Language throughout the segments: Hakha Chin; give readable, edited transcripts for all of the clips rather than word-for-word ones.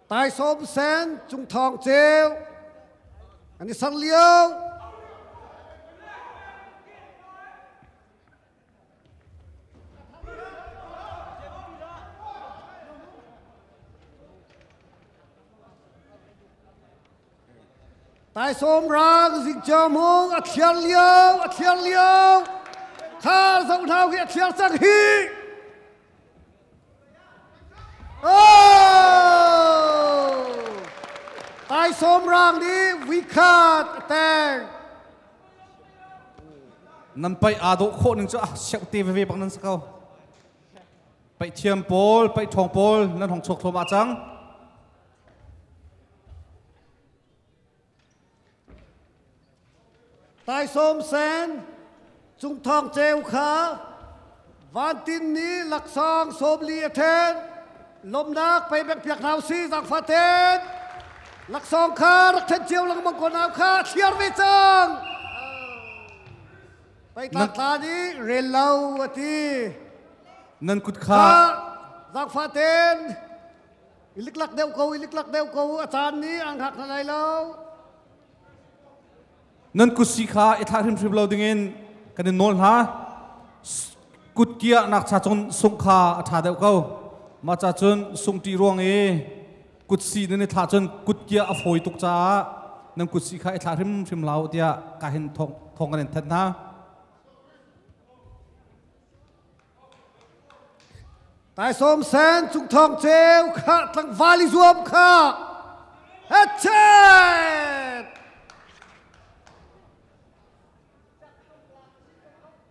Taisawm sen Cung Thawng Ceu an i ser lio. Taisawm rang Zingcam hung a thliar lio, a thliar lio. Kha zohnau hi a thliar cang hi. Oh! Taisawm rang nih vikhat a teng. Nan paih aa dawh khawh ning cu a siauh te veve bak nan si ko. Paih thiam pawl, paih ṭhawng pawl nan hong chuak thluahmah cang. Taisawm sen Cungthawng Ceu kha Vantin nih laksawng 40 a ṭhen. Lawmhnak pei bek piak hna usih zaangfah ten. Laksawng kha rak ṭhen cio lengmang ko nau kha thliar ve cang. Pei tlak tla nih rel lo a ti. Nan kut kha zaangfah ten. I liklak deuh ko, i liklak deuh ko, a caan nih an hngak hna lai lo. Nan kutsi kha i thlah hrimhrim lo dingin kan in nawl hna. Kutkiah nak cha cun sungh kha a ṭha deuh ko. Mah ca cun sungh ṭih ruang i kutsi nan i thlah cun kutkiah a fawi tuk caah nan kutsi kha i thlah hrimhrim hlah u tiah ka hin thawng kan in thanh hna. Taisawm sen Cung Thawng Ceu kha tlangval i zuam kha hechet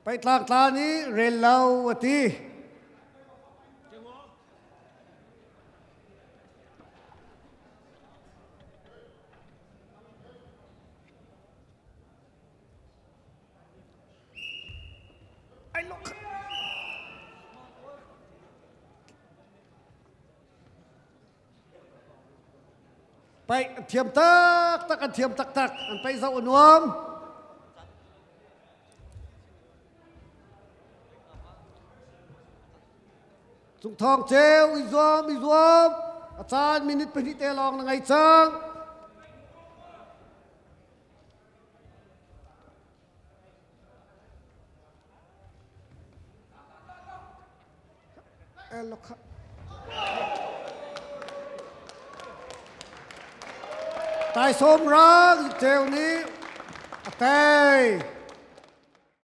Peitlak tla nih rel lo a ti. Paih an thiam taktak, an thiam taktak. An paih zoh a nuam. Cung Thawng Ceu i zuam, i zuam. A caan minute 2 te lawng na ngei cang. Taisawm rang ceu nih a tei.